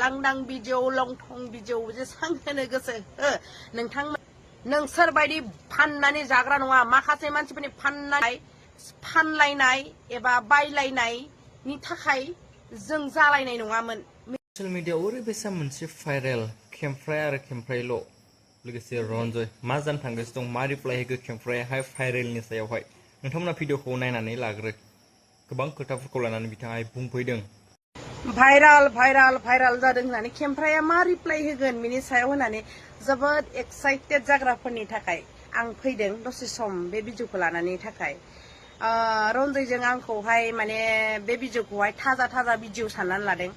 लांदां video लंथं video जेसां होनो गोसो हो नोंथांमोन नोंसोर बायदि फाननानै जाग्रा नङा माखासे मानसिफोरनि फानलायनाय एबा बायलायनायनि थाखाय जों जालायनाय नङामोन। ससियेल मिडियाआव ओरैबायसा मोनसे भाइरेल खेमफ्राय आरो खेमफ्रायल' लोगोसे रन्जय मा जानो थांगासिनो दं मा रिप्लाय होखो खेमफ्रायाहाय भाइरेलनि सायावहाय नोंथांमोना भिडिअखौ नायनानै लाग्रो गोबां खोथाफोरखौ लानानै बिथाङा बुंफैदों। भाइराल जादों होननानै खेमफ्राया मा रिप्लाय होगोन बिनि सायाव होननानै जोबोद एक्साइटेड जाग्राफोरनि थाखाय आं फैदों दसे सम बे भिडिअखौ लानानै थाखाय रन्जयजों आंखौहाय माने बे भिडिअखौहाय थाजा भिडिअ साननानै लादों।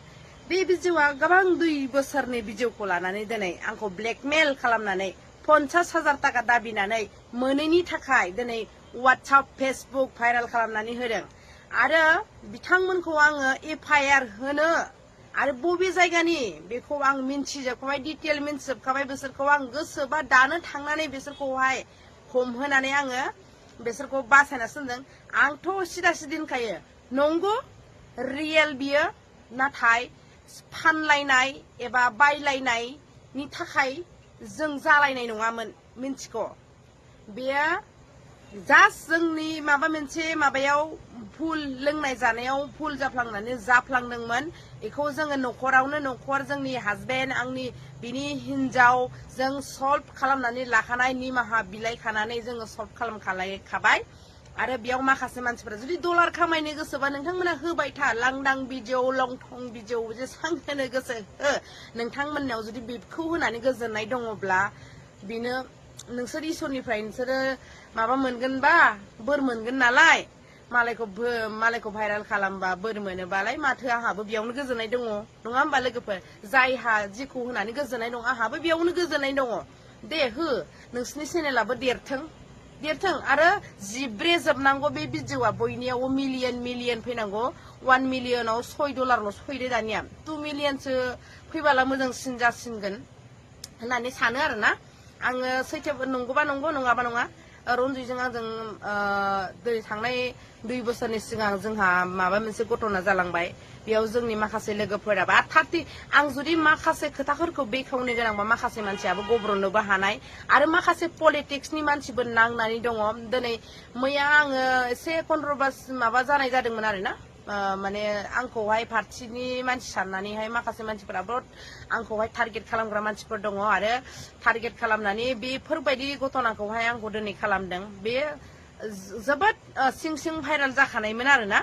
बे भिडिअआ गोबां 2 बोसोरनि भिडिअखौ लानानै दिनै आंखौ ब्लेकमेल खालामनानै 50,000 थाखा दाबिनानै मोनैनि थाखाय दिनै WhatsApp फेसबुक भाइरेल खालामनानै होदों आरो बिथांमोनखौ आङो FIR होनो आरो बबे जायगानि बेखौ आं मिन्थिजोबखाबाय डिटेल मिन्थिजोबखाबाय बिसोरखौ आं गोसोबा दानो थांनानै बिसोरखौहाय हमहोनानै आङो बिसोरखौ बासायना दोनदों। आंथ' सिदा सिदि होनखायो नंगौ रियेल बियो नाथाय फानलायनाय एबा बायलायनायनि थाखाय जों जालायनाय नङामोन मिन्थिगौ बेयो जास्ट जोंनि माबा मोनसे माबायाव भुल लोंनाय जानायाव भुल जाफ्लांदोंमोन बेखौ जोङो न'खर जोंनि हासबेन्ड आंनि बिनि हिनजाव जों सल्भ खालामनानै लाखानाय निमाहा बिलाइखानानै जोङो सल्भ खालामखाबाय आरो बेयाव माखासे मानसिफोरा जुदि डलार खामायनो गोसोबा नोंथांमोना होबाय था लांदां भिडिअ लंथं भिडिअ जेसां होनो गोसो हो नोंथांमोननाव जुदि बेखौ होनानै गोजोननाय दङब्ला बेनो नोंसोर इसोरनिफ्राय नोंसोरो माबा मोनगोनबा बोर मोनगोन नालाय मालायखौ भाइरेल खालामबा बोर मोनोबालाय माथो आंहाबो बेयावनो गोजोननाय दङ नङा होमबा लोगोफोर जायहा जिखौ होनानै गोजोननाय दं आंहाबो बेयावनो गोजोननाय दङ दे हो नोंसिनि चेनेलाबो देरथों आरो जिब्रे जोबनांगौ बे भिडिअआ बयनियावबो मिलियन फैनांगौ 1 मिलियनाव $6 फैदो दानिया 2 मिलियनसो फैबाला मोजांसिन जासिनगोन होननानै सानो आरोना आङो सैथो नंगौबा नंगौ नङाबा नङा रन्जयजों आंजों थांनाय 2 बोसोरनि सिगां जोंहा माबा मोनसे घटना जालांबाय बेयाव जोंनि माखासे लोगोफोराबा आं जुदि माखासे खोथाफोरखौ बेखेवनो गोनांबा माखासे मानसियाबो गब्रनोबो हानाय आरो माखासे पलिटिक्सनि मानसिबो नांनानै दङ दिनै मैया आङो एसे कन्ट्रभार्सि माबा जानाय जादोंमोन आरोना माने आंखौहाय पार्टिनि मानसि साननानैहाय माखासे मानसिफोरा बहुत आंखौहाय टारगेट खालामग्रा मानसिफोर दङ आरो टारगेट खालामनानै बेफोरबायदि घटनाखौहाय आंखौ दिनै खालामदों बे जोबोद सिं भाइरेल जाखानायमोन आरोना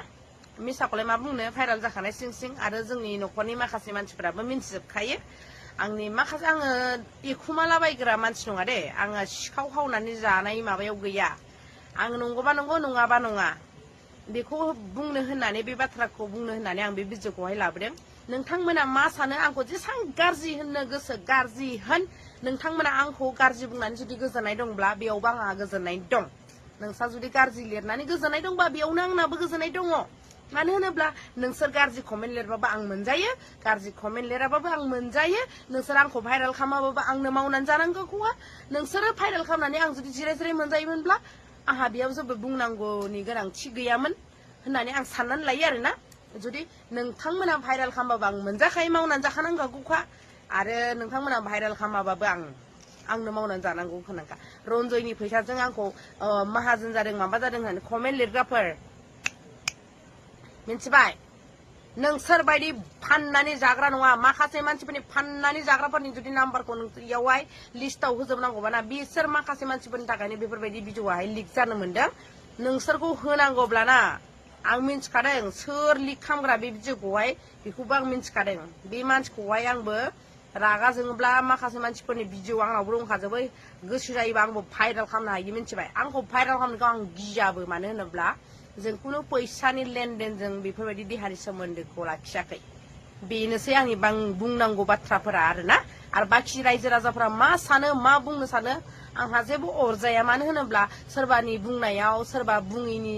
मिसाखौलाय मा बुंनो भाइरेल जाखानाय सिं आरो जोंनि न'खरनि माखासे मानसिफोराबो मिन्थिजोबखायो आंनि माखासे आङो एखुमालाबायग्रा मानसि नङा दे आङो सिखाव खावनानै जानाय माबायाव गैया आं नंगौबा नंगौ नङाबा नङा बेखौ बुंनो होननानै बे बाथ्राखौ बुंनो होननानै आं बे भिडिअखौहाय लाबोदों नोंथांमोना मा सानो आंखौ जेसां गाज्रि होननो गोसो गाज्रि होन नोंथांमोना आंखौ गाज्रि बुंनानै जुदि गोजोननाय दंब्ला बेयावबो आंहा गोजोननाय दं नोंसा जुदि गाज्रि लिरनानै गोजोननाय दंबा बेयावनो आंनाबो गोजोननाय दङ मानो होनोब्ला नोंसोर गाज्रि कमेन्ट लिरबाबो आं मोनजायो गाज्रि कमेन्ट लिराबाबो आं मोनजायो नोंसोर आंखौ भाइरेल खालामाबाबो आंनो मावनानै जानांगौखौहा नोंसोरो भाइरेल खालामनानै आं जुदि जिराय मोनजायोमोनब्ला आंहा बेयाव जेबो बुंनांगौनि गोनांथि गैयामोन होननानै आं साननानै लायो आरोना जुदि नोंथांमोना भाइरेल खालामबाबो आं मोनजाखायो मावनानै जाखानांगौखा आरो नोंथांमोना भाइरेल खालामाबाबो आंनो मावनानै जानांगौ होनांखा रन्जयनि फैसाजों आंखौ माहाजोन जादों माबा जादों होननानै कमेन्ट लिरग्राफोर मिन्थिबाय नोंसोर बायदि फाननानै जाग्रा नङा माखासे मानसिफोरनि फाननानै जाग्राफोरनि जुदि नाम्बारखौ इयावहाय लिस्टाव होजोबनांगौबा ना बिसोर माखासे मानसिफोरनि थाखायनो बेफोरबायदि भिडिअआहाय लिक जानो मोन्दों नोंसोरखौ होनांगौब्लाना आं मिन्थिखादों सोर लिक खालामग्रा बे भिडिअखौहाय बेखौबो आं मिन्थिखादों बे मानसिखौहाय आंबो रागा जोङोब्ला माखासे मानसिफोरनि भिडिअ आंनावबो दंखाजोबो गोसो जायोबा आंबो भाइरेल खालामनो हायो मिन्थिबाय आंखौ भाइरेल खालामनायखौ आं गियाबो मानो होनोब्ला जों खुनु फैसानि लेनदेनजों बेफोरबायदि देहानि सोमोन्दोखौ लाखियाखै बेनोसै आंनि बुंनांगौ बाथ्राफोरा आरोना आरो बाखि रायजो राजाफोरा मा सानो मा बुंनो सानो आंहा जेबो अरजाया मानो होनोब्ला सोरबानि बुंनायाव सोरबा बुङैनि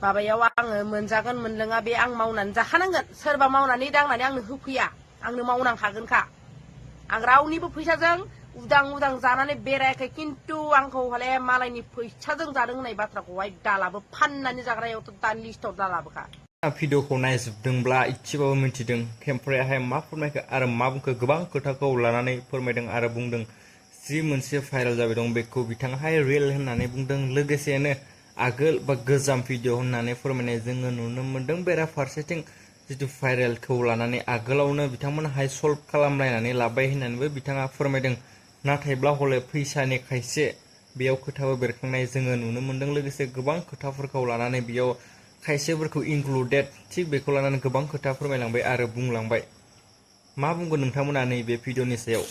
माबायाव आङो मोनजागोन मोनलोङा बे आं मावनानै जाखानांगोन सोरबा मावनानै दांनानै आंनो होफैया आंनो मावनांखागोनखा आं रावनिबो फैसाजों उदां जानानै बेरायाखै खिन्थु आंखौ हले मालायनि फैसाजों जादों होननाय बाथ्राखौहाय दालाबो फाननानै जाग्रायावथ' दानि लिस्टआव दालाबोखा भिडिअखौ नायजोबदोंब्ला इसेबाबो मिथिदों केमफ्रायाहाय मा फोरमायखो आरो मा बुंखो गोबां खोथाखौ लानानै फोरमायदों आरो बुंदों जि मोनसे भाइरेल जाबाय दं बेखौ बिथाङाहाय रियेल होननानै बुंदों लोगोसेनो आगोल बा गोजाम भिडिअ होननानै फोरमायनाय जोङो नुनो मोनदों बेराफारसेथिं जितु भाइरेलखौ लानानै आगोलावनो बिथांमोनहाय सल्भ खालामलायनानै लाबाय होननानैबो बिथाङा फोरमायदों नाथायब्ला हले फैसानि खायसे बेयाव खोथाबो बेरखांनाय जोङो नुनो मोनदों लोगोसे गोबां खोथाफोरखौ लानानै बेयाव खायसेफोरखौ इनक्लुडेड थिग बेखौ लानानै गोबां खोथा फोरमायलांबाय आरो बुंलांबाय मा बुंगोन नोंथांमोना नैबे भिडिअनि सायाव